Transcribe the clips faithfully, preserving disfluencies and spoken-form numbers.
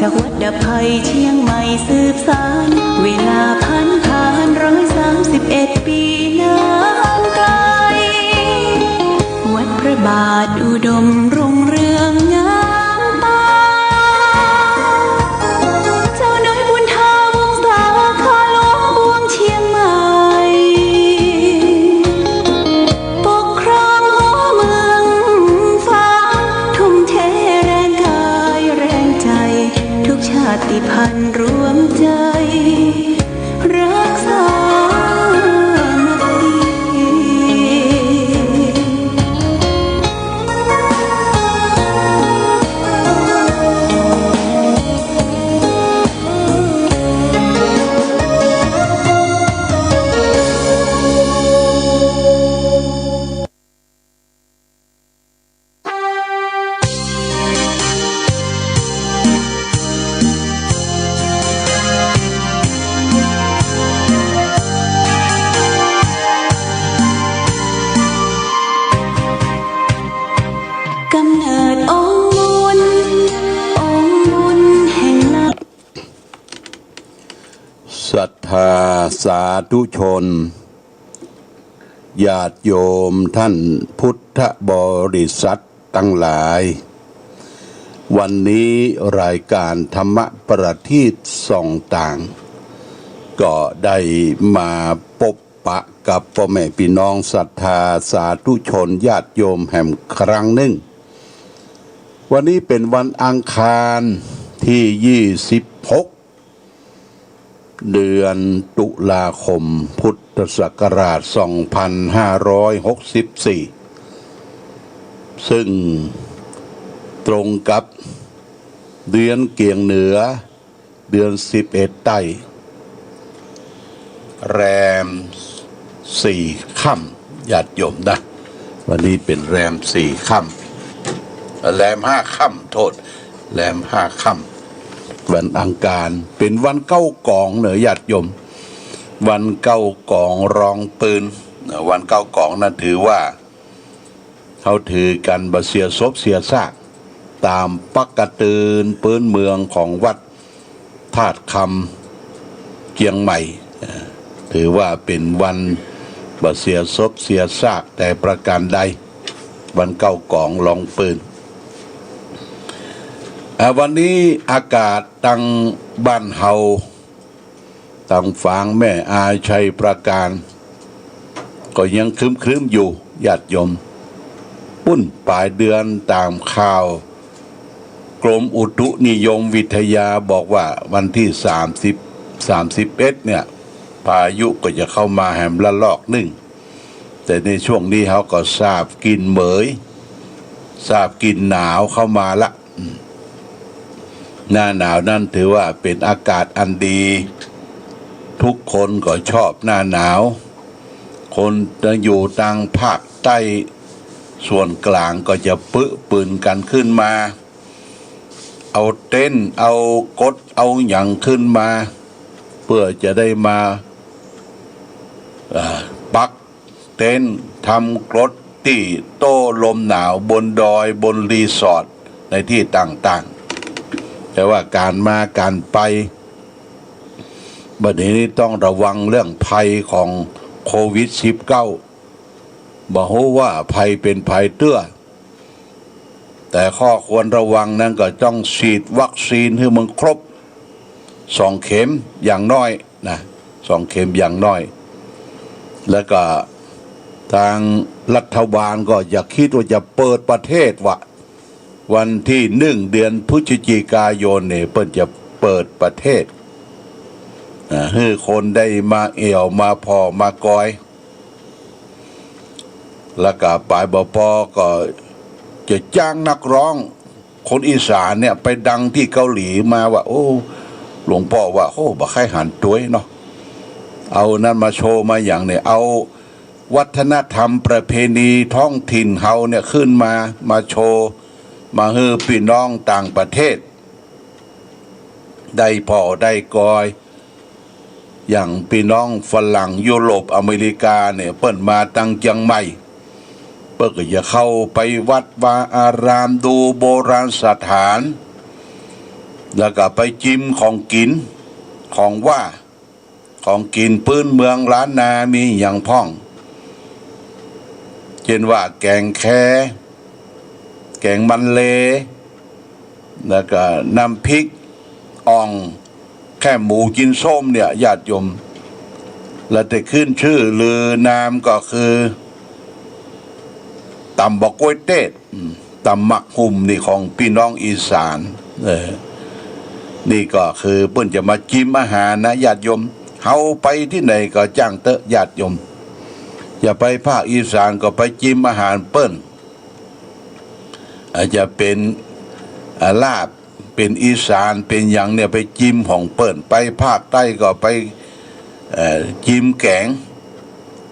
จากวัดดับภัยเชียงใหม่สืบสาน เวลาผ่านผ่านร้อยสามสิบเอ็ดปีนานไกล วัดพระบาทอุดมรุ่งเรืองงามตา เจ้าน้อยบุญธาวงศาข้าหลวงปวงเชียงใหม่ ปกครองหัวเมืองฟ้า ทุ่มเทแรงกายแรงใจ ทุกชาติพันธุ์รวมใจ รักสามัคคี กำเนิดองค์บุญ องค์บุญแห่งลา ศรัทธาสาธุชน ญาติโยมท่านพุทธบริษัทตังหลาย วันนี้รายการธรรมประทีปส่องต่าง ก็ได้มาปบปะกับป้อแม่ปี้น้องศรัทธาสาธุชนญาติโยมแหมครั้งนึ่ง วันนี้เป๋นวันอังคารตี้ยี่สิบหก เดือนตุลาคม พุทธศักราชสองพันห้าร้อยหกสิบสี่ ซึ่งตรงกับเดือนเกียงเหนือ เดือนสิบเอ็ดใต้ แรมสี่ค่ำ ญาติโยมนะ วันนี้เป๋นแรมสี่ค่ำ แรมห้าค่ำ โทษ แรมห้าค่ำ วันอังคาร เป๋นวันเก๊ากองเน่อญาติโยม วันเก๊ากองรองปืน วันเก๊ากองนั้นถือว่า เฮาถือกั๋นบ่เสียศพเสียซาก ต๋ามปกติปื้นเมืองของวัดธาตุคำเจียงใหม่ เอ่อ ถือว่าเป๋นวันบ่เสียศพเสียซากแต่ประการใด วันเก๊ากองรองปืน อ่า วันนี้อากาศตังบ้านเฮา ตังฝางแม่อายชัยปราการ ก็ยังครึ้มๆ อยู่ ญาติโยม ปุ้นป๋ายเดือนต๋ามข่าวกรมอุตุนิยมวิทยาบอกว่าวันตี้สามสิบ สามสิบเอ็ดเนี่ย พายุก็จะเข้ามาแหมละลอกนึ่ง แต่ในช่วงนี้เฮาก็ซาบกลิ่นเหมย ซาบกลิ่นหนาวเข้ามาละ อืม หน้าหนาวนั้นถือว่าเป๋นอากาศอันดี ทุกคนก็ชอบหน้าหนาว คนจะอยู่ตางภาคใต้ส่วนกลางก็จะปึปืนกั๋นขึ้นมา เอาเต็นท์ เอากด เอาหยังขึ้นมา เปื้อจะได้มา เอ่อ ปัก เต็นท์ ทำกรดตี้โต้ลมหนาวบนดอย บนรีสอร์ท ในตี้ต่างๆ แต่ว่าก๋านมาก๋านไป บัดนี้ต้องระวังเรื่องภัยของโควิดสิบเก้า บ่ฮู้ว่าภัยเป๋นภัยเตื้อ แต่ข้อควรระวังนั้นก็ต้องฉีดวัคซีนหื้อมันครบสองเข็มอย่างน้อยนะ สองเข็มอย่างน้อย แล้วก็ตางรัฐบาลก็อย่าคิดว่าจะเปิดประเทศวะ วันตี้หนึ่งเดือนพฤศจิกายนเนี่ยเปิ้นจะเปิดประเทศ อ่า หื้อคนได้มาแอ่วมาผ่อมากอย แล้วก็ป๋ายบ่ปอก็จะจ้างนักร้องคนอีสานเนี่ยไปดังตี้เกาหลีมาว่า โอ้ หลวงป้อว่า โอ้ บ่ใค่หันตวยเนาะ เอานั้นมาโชว์มาหยังเนี่ย เอาวัฒนธรรมประเพณีท้องถิ่นเฮาเนี่ยขึ้นมา มาโชว์ มาหื้อปี้น้องต่างประเทศ ได้ผ่อได้กอย อย่างปี้น้องฝรั่งยุโรปอเมริกาเนี่ย เปิ้นมาตังเจียงใหม่ เปิ้นก็จะเข้าไปวัดวาอาราม ดูโบราณสถาน แล้วก็ไปจิมของกิ๋น ของหว้า ของกิ๋นปื๊นเมืองล้านนามีหยังพ่อง เจ้นว่าแก๋งแค แก๋งมันเล แล้วก็น้ำพริกอ่อง แคบหมูจินส้มเนี่ย ญาติโยม แล้วตี้ขึ้นจื้อลือนามก็คือ ต๋ำบักก๊วยเตศ อืม ต๋ำหมากหุ่มนี่ของปี้น้องอีสาน เออ นี่ก็คือเปิ้นจะมาจิมอาหารนะ ญาติโยม เฮาไปตี้ไหนก็จ้างเต๊อะ ญาติโยม จะไปภาคอีสานก็ไปจิมอาหารเปิ้น อาจจะเป๋น อ่า ลาบ เป๋นอีสาน เป๋นหยังเนี่ย ไปจิมของเปิ้น ไปภาคใต้ก็ไป เอ่อ จิมแก๋ง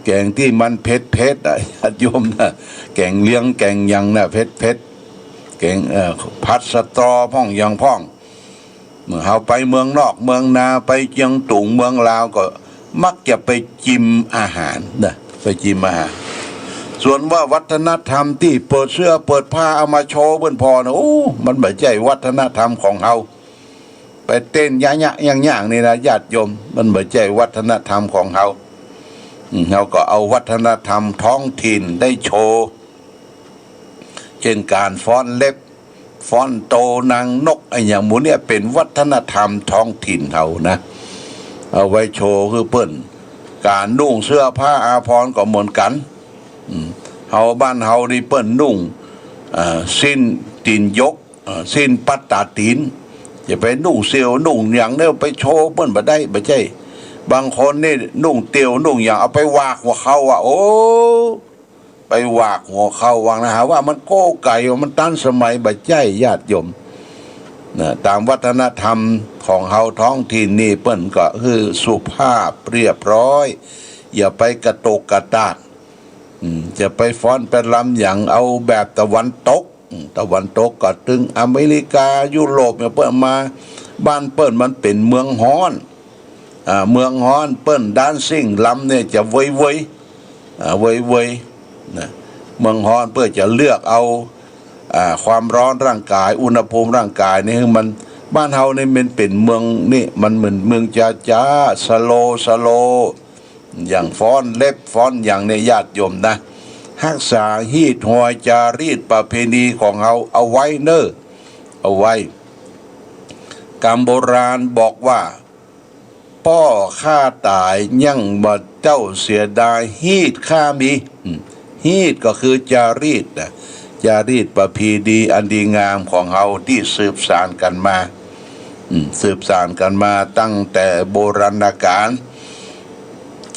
แก๋งตี้มันเผ็ดๆ อะ ญาติโยมนะ แก๋งเลียงแก๋งหยังนะ เผ็ดๆ แก๋ง เอ่อ ผัดสะตอพ่องหยังพ่อง เมื่อเฮาไปเมืองนอกเมืองนา ไปเจียงตุงเมืองลาวก็มักจะไปจิมอาหารนะ ไปจิมอาหาร ส่วนว่าวัฒนธรรมตี้เปิดเสื้อเปิดผ้าเอามาโชว์เปิ้นผ่อนะ โอ้ มันบ่ใจ้วัฒนธรรมของเฮา ไปเต้นยะๆ ย่างๆ นี่นะ ญาติโยม มันบ่ใจ้วัฒนธรรมของเฮา อืม เฮาก็เอาวัฒนธรรมท้องถิ่นได้โชว์ เจ้นก๋านฟ้อนเล็บ ฟ้อนโต นางนก อะหยังหมู่เนี่ยเป๋นวัฒนธรรมท้องถิ่นเฮานะ เอาไว้โชว์หื้อเปิ้น ก๋านนุ่งเสื้อผ้าอาภรณ์ก็เหมือนกั๋น อืม เฮาบ้านเฮานี่เปิ้นนุ่ง อ่า สิ้นตี๋นยก อ่า สิ้นปัดต๋าตี๋น จะไปนุ่งเสี่ยวนุ่งหยังเนี่ยไปโชว์เปิ้นบ่ได้ บ่ใจ้ บางคนนี่นุ่งเตี่ยวนุ่งหยังเอาไปหวากหัวเข่าอะ โอ้ ไปหวากหัวเข่าหว่างนะ หาว่ามันโก้ไก๋ ว่ามันตันสมัย บ่ใจ้ ญาติโยม นะ ต๋ามวัฒนธรรมของเฮาท้องถิ่นนี่เปิ้นก็คือสุภาพเรียบร้อย อย่าไปกระตกกระตาก อืม จะไปฟ้อนไปรำหยัง เอาแบบตะวันตก อืม ตะวันตกก็ตึงอเมริกา ยุโรปเนี่ย เปิ้นมา บ้านเปิ้นมันเป๋นเมืองฮ้อน อ่า เมืองฮ้อนเปิ้น dancing รำเนี่ยจะเวยๆ อ่า เวยๆ นะ เมืองฮ้อนเปิ้นจะเลือกเอา อ่า ความร้อนร่างก๋าย อุณหภูมิร่างก๋ายนี่หื้อมัน บ้านเฮานี่มันเป๋นเมืองนี่ มันเหมือนเมืองจ๊าๆ slow slow อย่างฟ้อนเล็บฟ้อนหยังเนี่ย ญาติโยมนะ ฮักษาฮีตฮอยจารีตประเพณีของเฮาเอาไว้เน่อ เอาไว้ กำโบราณบอกว่า ป้อข้าต๋ายยังบ่เจ้าเสียดายฮีตข้ามี อืม ฮีตก็คือจารีตนะ จารีตประเพณีอันดีงามของเฮาตี้สืบสานกั๋นมา อืม สืบสานกั๋นมาตั้งแต่โบราณกาล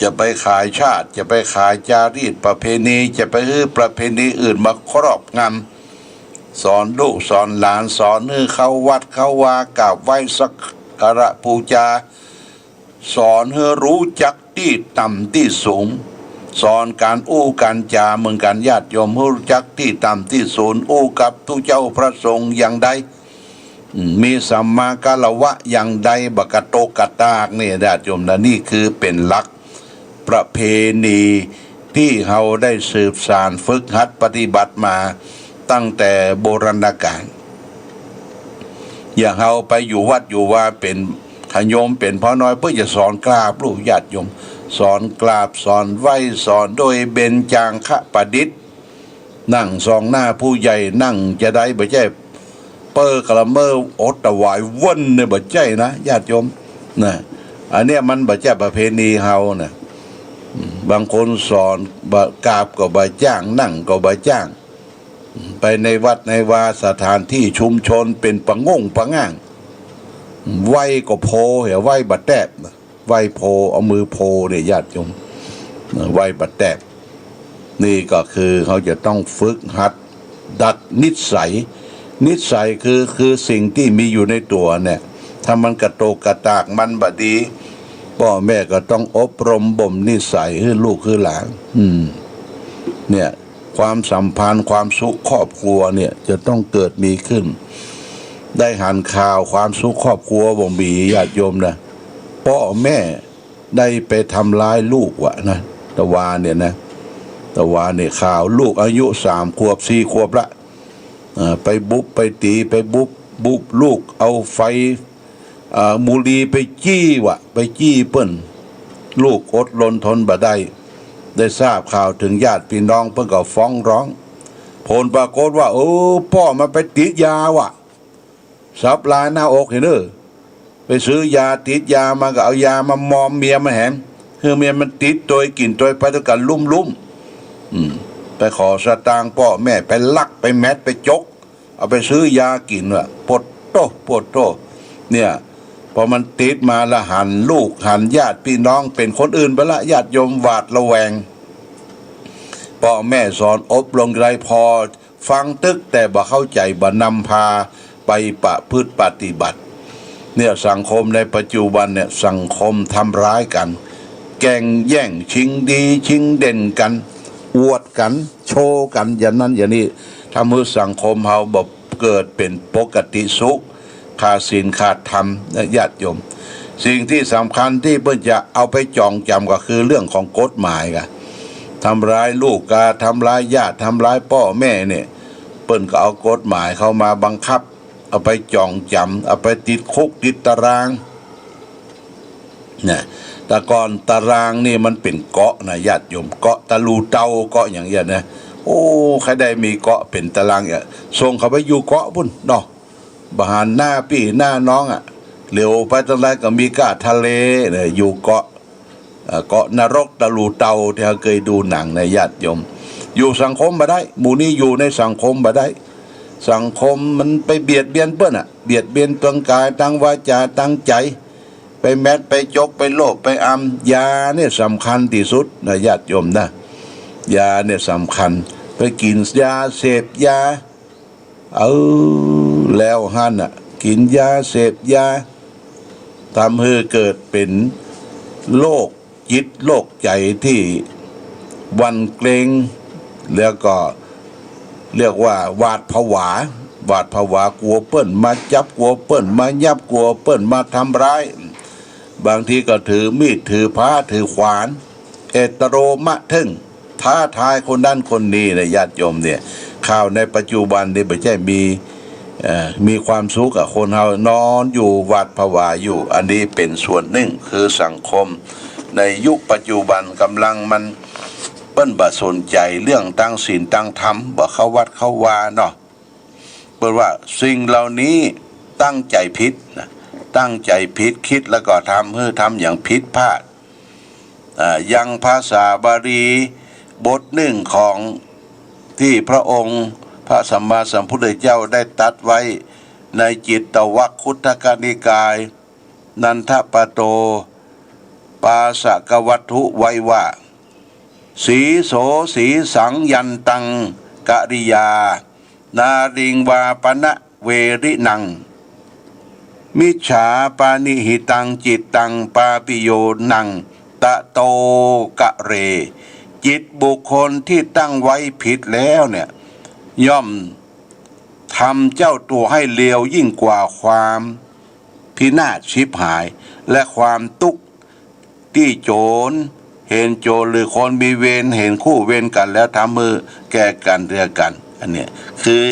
จะไปขายชาติ จะไปขายจารีตประเพณี จะไปหื้อประเพณีอื่นมาครอบงำ สอนลูกสอนหลาน สอนหื้อเข้าวัดเข้าวา กราบไหว้สักการะปู๋จา สอนหื้อฮู้จักตี้ต่ำตี้สูง สอนก๋านอู้ก๋านจ๋าเหมือนกั๋น ญาติโยม ฮู้จักตี้ต่ำตี้สูง อู้กับตุ๊เจ้าพระสงฆ์อย่างใด อืม มีสัมมาคารวะอย่างใด บ่กระตกกระตากนี่ ญาติโยมนะ นี่คือเป๋นหลัก ประเพณีตี้เฮาได้สืบสานฝึกหัดปฏิบัติมาตั้งแต่โบราณกาล อย่างเฮาไปอยู่วัดอยู่วาเป๋นขะโยมเป๋นพระน้อย เปิ้นจะสอนกราบลูก ญาติโยม สอนกราบ สอนไหว้ สอนโดยเบญจางคประดิษฐ์ นั่งส่องหน้าผู้ใหญ่ นั่งจะใด บ่ใจ้ เปิ้นกระเมินโอดถวายเวิ้นเนี่ย บ่ใจ้นะ ญาติโยม นะ อันเนี้ยมันบ่ใจ้ประเพณีเฮานะ อืม บางคนสอนบ่ กราบก็บ่จ้าง นั่งก็บ่จ้าง อืม ไปในวัดในวา สถานตี้ชุมชนเป๋นปะง่งปะง่าง อืม ไหว้ก็โพ เหีย ไหว้บ่แต๊บ ไหว้โพ เอามือโพเนี่ย ญาติโยม ไหว้บ่แต๊บ นี่ก็คือเฮาจะต้องฝึกหัดดัดนิสัย นิสัยคือ คือสิ่งตี้มีอยู่ในตั๋วเนี่ย ถ้ามันกระตกกระตาก มันบ่ดี ป้อแม่ก็ต้องอบรมบ่มนิสัยหื้อลูกหื้อหลาน อืม เนี่ย ความสัมพันธ์ความสุขครอบครัวเนี่ยจะต้องเกิดมีขึ้น ได้หันข่าวความสุขครอบครัวบ่มี ญาติโยมนะ ป้อแม่ได้ไปทำร้ายลูกวะนะ ตะวาเนี่ยนะ ตะวาเนี่ยข่าวลูกอายุสามขวบสี่ขวบละ เอ่อ ไปบุบไปตี๋ ไปบุบ บุบลูกเอาไฟ เอ่อ บุหรี่ไปจี้วะ ไปจี้เปิ้น ลูกอดรนทนบ่ได้ ได้ทราบข่าวเถิงญาติปี้น้องเปิ้นก็ฟ้องร้อง ผลปรากฏว่า เออ ป้อมันไปติดยาวะ สับลายหน้าอกหั้นเน่อ ไปซื้อยาติดยามาก็เอายามามอมเมียมันแหม หื้อเมียมันติดตวยกิ๋นตวยไปตวยกั๋นลุ่มๆ อืม ไปขอสตางค์ป้อแม่ ไปลักไปแม็ดไปจก เอาไปซื้อยากิ๋นวะ ปวดโต้ ปวดโต้ เนี่ย พอมันติดมาละหันลูกหันญาติปี้น้องเป๋นคนอื่นไปละ ญาติโยมหวาดระแวง ป้อแม่สอนอบรมอย่างไร พอฟังตึ๊กแต่บ่เข้าใจ๋ บ่นำพาไปประพฤติปฏิบัติ เนี่ย สังคมในปัจจุบันเนี่ย สังคมทำร้ายกั๋น แก่งแย่งชิงดีชิงเด่นกั๋น อวดกั๋น โชว์กั๋น อย่างนั้นอย่างนี้ ทำหื้อสังคมเฮาบ่เกิดเป๋นปกติสุข ขาดศีลขาดธรรมนะญาติโยม สิ่งตี้สำคัญตี้เปิ้นจะเอาไปจองจ๋ำก็คือเรื่องของกฎหมายกะ ทำร้ายลูกกา ทำร้ายญาติ ทำร้ายป้อแม่เนี่ย เปิ้นก็เอากฎหมายเข้ามาบังคับ เอาไปจองจ๋ำ เอาไปติดคุกติดตาราง นะ แต่ก่อนตารางนี่มันเป๋นเกาะนะญาติโยม เกาะตะลูเตา เกาะอย่างเงี้ยนะ โอ้ ใค่ได้มีเกาะเป๋นตารางเนี่ย ส่งเขาไปอยู่เกาะปุ้นเนาะ บ่หันหน้าปี้หน้าน้องอะ เหลียวไปตางใดก็มีก้าทะเลเนี่ย อยู่เกาะ เอ่อ เกาะนรกตะลูเตา ตี้เฮาเกยดูหนังนะญาติโยม อยู่สังคมบ่ได้ หมู่นี้อยู่ในสังคมบ่ได้ สังคมมันไปเบียดเบียนเปิ้นอะ เบียดเบียนตางก๋าย ตางวาจา ตางใจ๋ ไปแม็ด ไปจก ไปโลภ ไปอำ ยาเนี่ยสำคัญตี้สุดนะญาติโยมนะ ยาเนี่ยสำคัญ ไปกิ๋นยา เสพยา เออ แล้วหั้นน่ะ กิ๋นยา เสพยา ทำหื้อเกิดเป๋นโรคจิตโรคใจ๋ตี้หวั่นเกรง แล้วก็เรียกว่าหวาดผวา หวาดผวา กั๋วเปิ้นมาจับ กั๋วเปิ้นมายับ กั๋วเปิ้นมาทำร้าย บางทีก็ถือมีด ถือผ้า ถือขวาน เอตโรมะเถิง ท้าทายคนนั้นคนนี้นะญาติโยมเนี่ย ข่าวในปัจจุบันนี่บ่ใจ้มี เอ่อ มีความสุขอะ คนเฮานอนอยู่หวาดผวาอยู่ อันนี้เป๋นส่วนนึ่ง คือสังคมในยุคปัจจุบันก๋ำลังมัน เปิ้นบ่สนใจ๋เรื่องตางศีลตางธรรม บ่เข้าวัดเข้าวาเนาะ เปิ้นว่าสิ่งเหล่านี้ตั้งใจ๋ผิดนะ ตั้งใจ๋ผิด กึ๊ดแล้วก็ทำหื้อทำอย่างผิดพลาด อ่า อย่างภาษาบาลีบทนึ่งของตี้พระองค์พระสัมมาสัมพุทธเจ้าได้ตรัสไว้ในจิตตวัคคุตทกนิกาย นันทปโตปาสกวัตถุไว้ว่า สีโสสีสังยันตังกริยา นาริงวาปนะเวรินัง มิจฉาปานิหิตังจิตตังปาปิโยนัง ตะโตกะเร จิตบุคคลที่ตั้งไว้ผิดแล้วเนี่ย ย่อมทำเจ้าตัวให้เลวยิ่งกว่าความพินาศฉิบหาย และความตุ๊กข์ตี้โจร เห็นโจรหรือคนมีเวร เห็นคู่เวรกั๋นแล้วทำหื้อแก่กั๋นเจือกั๋น อันเนี้ยคือ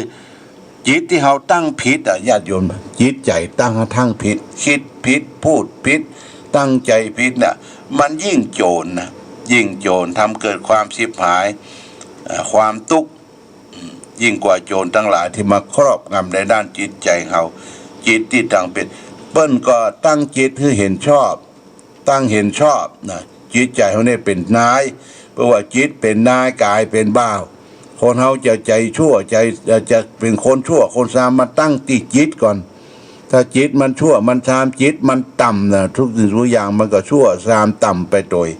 จิตตี้เฮาตั้งผิดอะญาติโยม จิตใจ๋ตั้ง ตั้งผิด กึ๊ดผิด พูดผิด ตั้งใจ๋ผิดน่ะ มันยิ่งโจรนะ ยิ่งโจร ทำเกิดความฉิบหาย เอ่อ ความตุ๊กข์ ยิ่งกว่าโจรตังหลายตี้มาครอบงำในด้านจิตใจ๋เฮา จิตตี้ตั้งผิด เปิ้นก็ตั้งจิตหื้อเห็นชอบ ตั้งเห็นชอบนะ จิตใจ๋เฮาเนี่ยเป๋นนาย เพราะว่าจิตเป๋นนาย ก๋ายเป๋นบ่าว คนเฮาจะใจ๋ชั่ว ใจ๋ จะเป๋นคนชั่วคนซาม มาตั้งตี้จิตก่อน ถ้าจิตมันชั่วมันซาม จิตมันต่ำนะ ทุกสิ่งทุกอย่างมันก็ชั่วซามต่ำไปโตย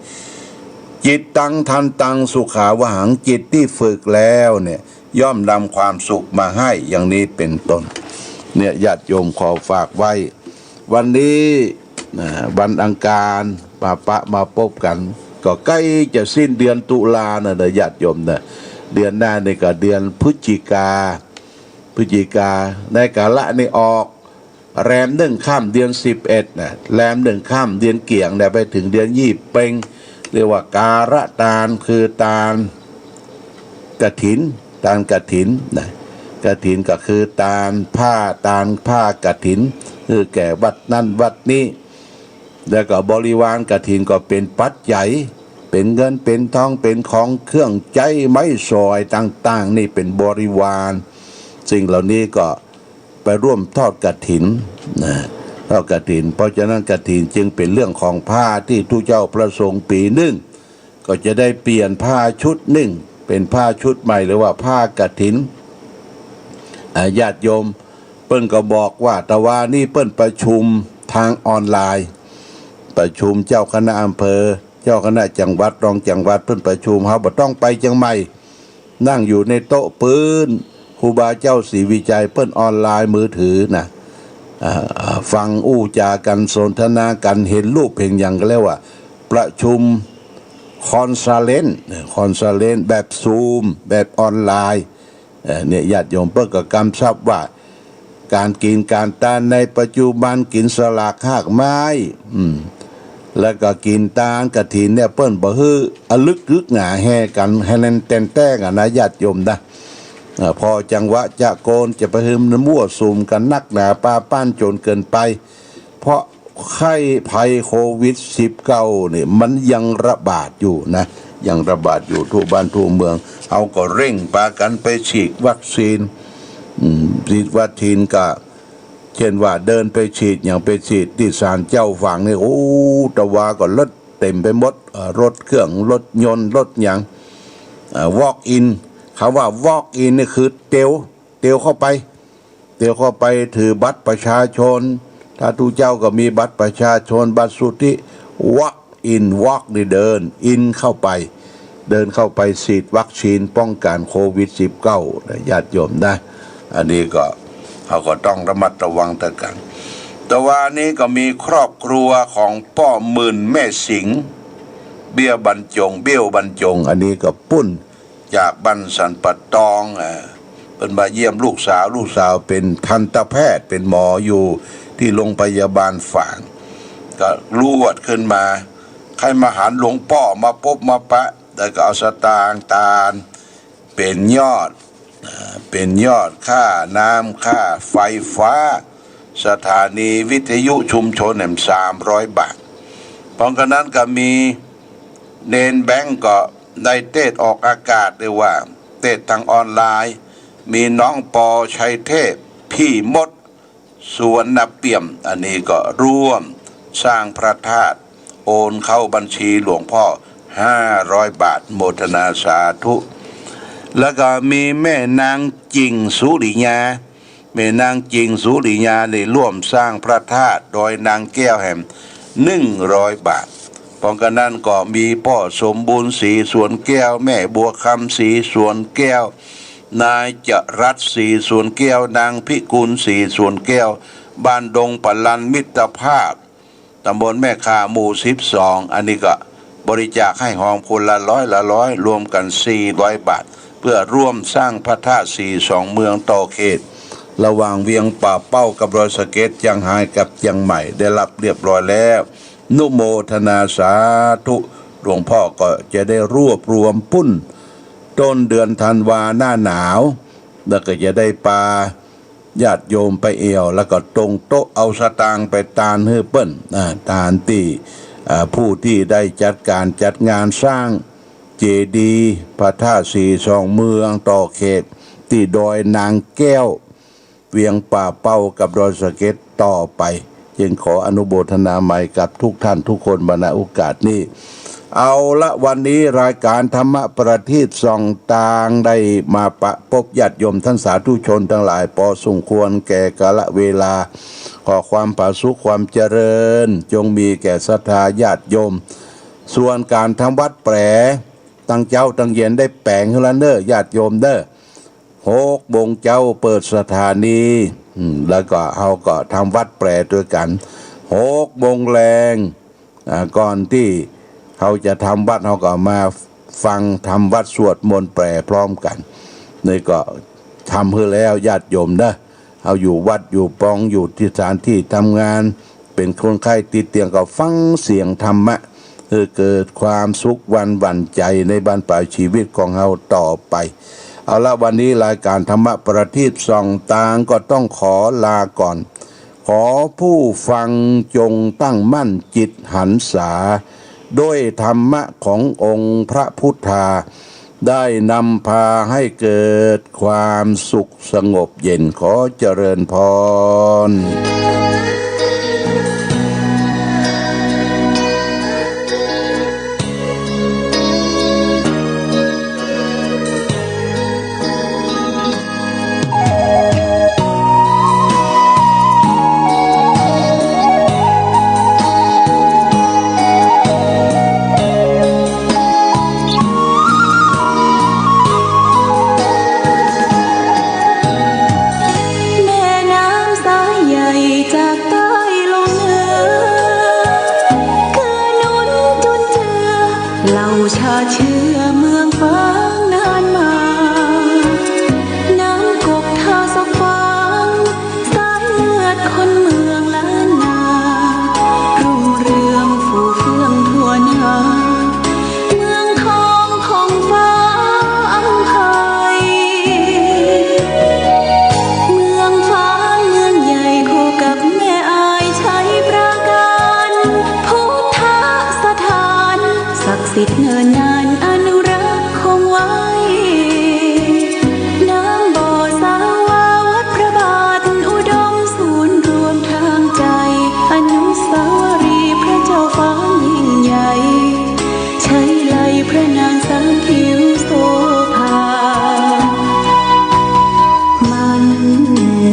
จิตตังทันตังสุขาวหัง จิตตี้ฝึกแล้วเนี่ย ย่อมนำความสุขมาให้ อย่างนี้เป๋นต้น เนี่ย ญาติโยมขอฝากไว้ วันนี้นะ วันอังคาร มาปะมาปบกั๋น ก็ใก้จะสิ้นเดือนตุลานะ นะ ญาติโยมนะ เดือนหน้านี่ก็เดือนพฤศจิกา พฤศจิกา ในกาละนี่ออก แรมหนึ่งค่ำเดือนสิบเอ็ดนะ แรมหนึ่งค่ำเดือนเกี่ยงเนี่ย ไปเถิงเดือนยี่เป็ง เรียกว่าการตาน คือตานกฐิน ตานกฐินนะ กฐินก็คือตานผ้า ตานผ้ากฐิน คือแก่วัดนั้นวัดนี้ แล้วก็บริวารกฐินก็เป๋นปัจจัย เป๋นเงินเป๋นทอง เป๋นของเครื่องใจ๊ไม้สอยต่างๆ นี่เป๋นบริวาร สิ่งเหล่านี้ก็ไปร่วมทอดกฐินนะ ทอดกฐิน เพราะฉะนั้นกฐินจึงเป๋นเรื่องของผ้าตี้ตุ๊เจ้าพระสงฆ์ปี๋นึ่ง ก็จะได้เปลี่ยนผ้าชุดนึ่ง เป๋นผ้าชุดใหม่ หรือว่าผ้ากฐิน อ่า ญาติโยม เปิ้นก็บอกว่า ตะวานี้เปิ้นประชุมตางออนไลน์ ประชุมเจ้าคณะอำเภอ เจ้าคณะจังหวัด รองจังหวัด เปิ้นประชุม เฮาบ่ต้องไปเจียงใหม่ นั่งอยู่ในโต๊ะปื๊น ครูบาเจ้าศรีวิชัยเปิ้นออนไลน์มือถือนะ อ่า ฟังอู้จ๋ากั๋น สนทนากั๋น หันรูปหันหยังก็เรียกว่าประชุมคอนเฟอเรนซ์ คอนเฟอเรนซ์แบบซูม แบบออนไลน์ เอ่อ เนี่ย ญาติโยม เปิ้นก็กำชับว่า ก๋านกิ๋นก๋านตานในปัจจุบัน กิ๋นสลากฮากไม้ อืม แล้วก็กิ๋นตานกฐินเนี่ย เปิ้นบ่หื้ออะลึกกึกหนาแฮกั๋น ให้แน่นแต้นแต๊กั๋นนะ ญาติโยมนะ เอ่อ ผ่อจังหวะจะโกน จะไปหื้อมันมั่วสุมกั๋นนักหนา ปาป้านจ๋นเกินไป เพราะไข้ภัยโควิดสิบเก้านี่มันยังระบาดอยู่นะ ยังระบาดอยู่ทั่วบ้านทั่วเมือง เฮาก็เร่งปากั๋นไปฉีดวัคซีน อืม ฉีดวัคซีนก็ เจ้นว่าเดินไปฉีด อย่างไปฉีดตี้ศาลเจ้าฝางนี่ โอ้ ตะวาก็รถเต๋มไปหมด เอ่อ รถเครื่อง รถยนต์ รถหยัง เอ่อ walk in คำว่า walk in นี่คือเตียว เตียวเข้าไป เตียวเข้าไปถือบัตรประชาชน ถ้าตุ๊เจ้าก็มีบัตรประชาชน บัตรสุทธิ walk in walk นี่เดิน in เข้าไป เดินเข้าไปฉีดวัคซีนป้องกันโควิดสิบเก้านะ ญาติโยมนะ อันนี้ก็ เฮาก็ต้องระมัดระวังตะกั๋น ตะวานี้ก็มีครอบครัวของป้อหมื่นแม่สิงห์ เบี้ยบรรจง เบี้ยวบรรจง อันนี้ก็ปุ้น จากบ้านสันป่าตอง อ่า เปิ้นมาเยี่ยมลูกสาว ลูกสาวเป๋นทันตแพทย์ เป๋นหมออยู่ตี้โรงพยาบาลฝาง ก็ลวดขึ้นมา ใค่มาหันหลวงป้อมาปบมาปะ แล้วก็เอาสตางค์ตาน เป๋นยอด อ่า เป๋นยอดค่าน้ำค่าไฟฟ้า สถานีวิทยุชุมชนแหมสามร้อยบาท พร้อมกั๋นนั้นก็มีเณรแบงก์ก็ได้เตสน์ออกอากาศ เรียกว่าเตสน์ตางออนไลน์ มีน้องปอ ชัยเทพ พี่มด สุวรรณเปี่ยม อันนี้ก็ร่วมสร้างพระธาตุ โอนเข้าบัญชีหลวงพ่อห้าร้อยบาท โมทนาสาธุ แล้วก็มีแม่นางจิ่งสุริยา แม่นางจิ่งสุริยาได้ร่วมสร้างพระธาตุดอยนางแก้วแหมหนึ่งร้อยบาท พร้อมกั๋นนั้นก็มีป้อสมบูรณ์ ศรีสวนแก้ว แม่บัวคำ ศรีสวนแก้ว นายจรัส ศรีสวนแก้ว นางพิกุล ศรีสวนแก้ว บ้านดงปะลันมิตรภาพ ตำบลแม่ข่า หมู่สิบสอง อันนี้ก็บริจาคให้หอมคนละร้อยละร้อย รวมกั๋นสี่ร้อยบาท เพื่อร่วมสร้างพระธาตุศรีสองเมืองต่อเขต ระหว่างเวียงป่าเป้ากับดอยสะเก็ด เจียงฮายกับเจียงใหม่ ได้รับเรียบร้อยแล้ว นุโมทนาสาธุ หลวงพ่อก็จะได้รวบรวมปุ้น ต้นเดือนธันวาหน้าหนาว แล้วก็จะได้ปา ญาติโยมไปแอ่ว แล้วก็ตรงโต๊ะเอาสตางค์ไปตานหื้อเปิ้น อ่า ตานตี้ อ่า ผู้ที่ได้จัดก๋านจัดงานสร้างเจดีย์พระธาตุศรีสองเมืองต่อเขต ตี้ดอยนางแก้ว เวียงป่าเป้ากับดอยสะเก็ดต่อไป จึงขออนุโมทนาใหม่กับทุกท่านทุกคนมา ณ โอกาสนี้ เอาละ วันนี้รายการธรรมะประทีปส่องตางได้มาปะปบญาติโยมท่านสาธุชนทั้งหลาย ปอสมควรแก่กาลเวลา ขอความผาสุกความเจริญ จงมีแก่ศรัทธาญาติโยม ส่วนก๋านทำวัดแปร ตั้งเจ๊าตั้งเย็นได้แป๋งหื้อละเน่อ ญาติโยมเน่อ หกโมงเจ๊าเปิดสถานี อืม แล้วก็เฮาก็ทำวัดแปรตวยกั๋น หกโมงแลง อ่า ก่อนตี้เฮาจะทำวัด เฮาก็มาฟังธรรมวัดสวดมนต์แปรพร้อมกั๋น นี่ก็ทำหื้อแล้วญาติโยมเน่อ เฮาอยู่วัดอยู่ปอง อยู่ตี้สถานตี้ทำงาน เป๋นคนไข้ติดเตียงก็ฟังเสียงธรรมะ หื้อเกิดความสุขหวั่นหวั่นใจ๋ในบั้นปลายชีวิตของเฮาต่อไป เอาละ วันนี้รายการธรรมะประทีปส่องตางก็ต้องขอลาก่อน ขอผู้ฟังจงตั้งมั่นจิตหันษา ด้วยธรรมะขององค์พระพุทธา ได้นำพาให้เกิดความสุขสงบเย็น ขอเจริญพร แม่น้ำสายใหญ่จากใต้ลงเหนือ เกื้อหนุนจุนเจือ เหล่าชาติเชื้อเมืองฝางนานมา น้ำกกท่าสะฟาง สายเลือดคนเมืองล้านนา รุ่งเรืองฟูเฟื่องทั่วหน้า เมืองทองของฟ้าอำไพ เมืองฟ้าเมืองใหญ่คู่กับแม่อายชัยปราการ พุทธสถาน ศักดิ์สิทธิ์เนิ่นนานอนุรักษ์คงไว้ น้ำบ่อสาวาวัดพระบาทอุดมศูนย์รวมทางใจ อนุสาวรีย์พระเจ้าฝางยิ่งใหญ่ ชัยไลยพระนางสาวทิวโสภา มั่น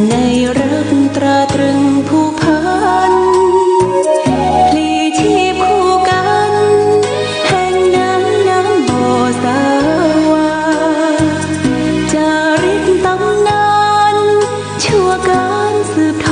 ในรักตราตรึงผูกพัน พลีชีพคู่กัน แห่งน้ำน้ำบ่อสาวา จารึกตำนาน ชั่วกาลสืบท